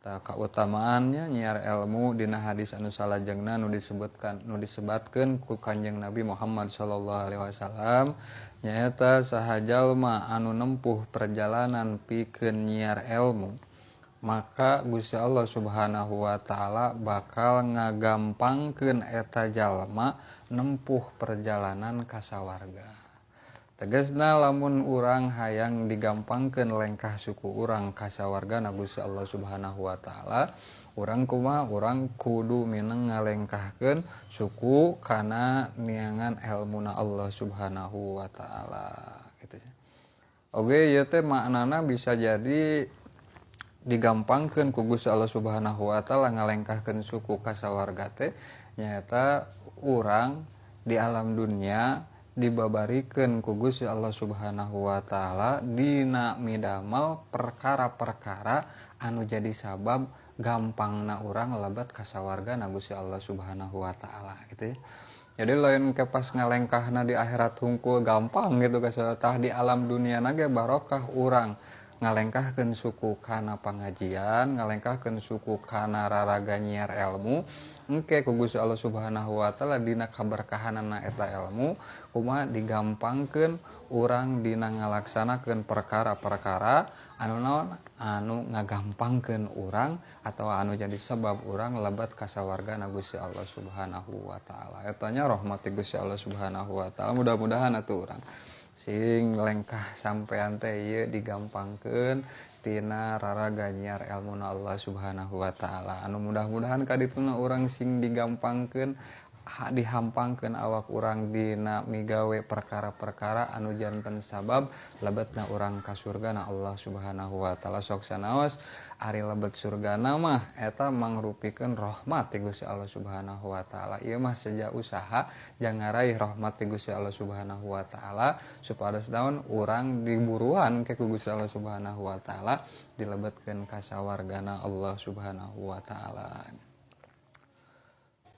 Tah, kautamaannya nyiar ilmu dina hadis anu salajengna nu disebutkan, nu disebatkeun ku Kanjeng Nabi Muhammad sallallahu alaihi wasallam, nyaeta saha jalma anu nempuh perjalanan pikeun nyiar ilmu, maka Gusti Allah Subhanahu wa taala bakal ngagampangkeun eta jalma nempuh perjalanan ka sawarga. Tegasna, lamun urang hayang digampangkeun lengkah suku urang ka sawargana Gusti Allah Subhanahu wa taala, urang kumaha? Urang kudu mineng ngalengkahkeun suku kana neangan elmuna Allah Subhanahu wa taala gitu ya. Oke, ieu teh maknana bisa jadi digampangkeun ku Gusti Allah Subhanahu wa taala ngalengkahkeun suku ka sawarga teh nyaeta urang di alam dunia dibabarikeun ku Gusti Allah Subhanahu wa taala dina midamel perkara-perkara anu jadi sabab gampangna urang lebet ka sawarga na Gusti Allah Subhanahu wa taala gitu ya. Jadi lain ke pas ngalengkahna di akhirat hungkul gampang gitu ka, tah di alam dunia ge barokah urang ngalengkahkeun suku kana pengajian, ngalengkahkeun suku kana raraga nyiar ilmu. Engke ku Gusti Allah Subhanahu wa taala dina kaberkahanana eta ilmu kumaha, digampangkeun urang dina ngalaksanakeun perkara-perkara anu naon, anu ngagampangkeun urang atau anu jadi sebab urang lebet ka sawargana Gusti Allah Subhanahu wa taala. Eta nya rahmat Gusti Allah Subhanahu wa taala. Mudah-mudahan atuh urang sing lengkah sampean teh ieu digampangkeun tina raraga nyiar ilmu Allah Subhanahu wa taala, anu mudah-mudahan kadituna urang sing digampangkeun, dihampangkeun awak urang dina migawe perkara-perkara anu janten sabab lebetna urang ka surgana Allah Subhanahu wa taala. Sok sanaos ari lebet surgana mah eta mangrupikeun rahmat ti Gusti Allah Subhanahu wa taala. Ieu mah seja usaha jang ngaraih rahmat ti Gusti Allah Subhanahu wa taala supados naon, urang diburuan ke ku Gusti Allah Subhanahu wa taala dilebetkeun ka sawargana Allah Subhanahu wa taala.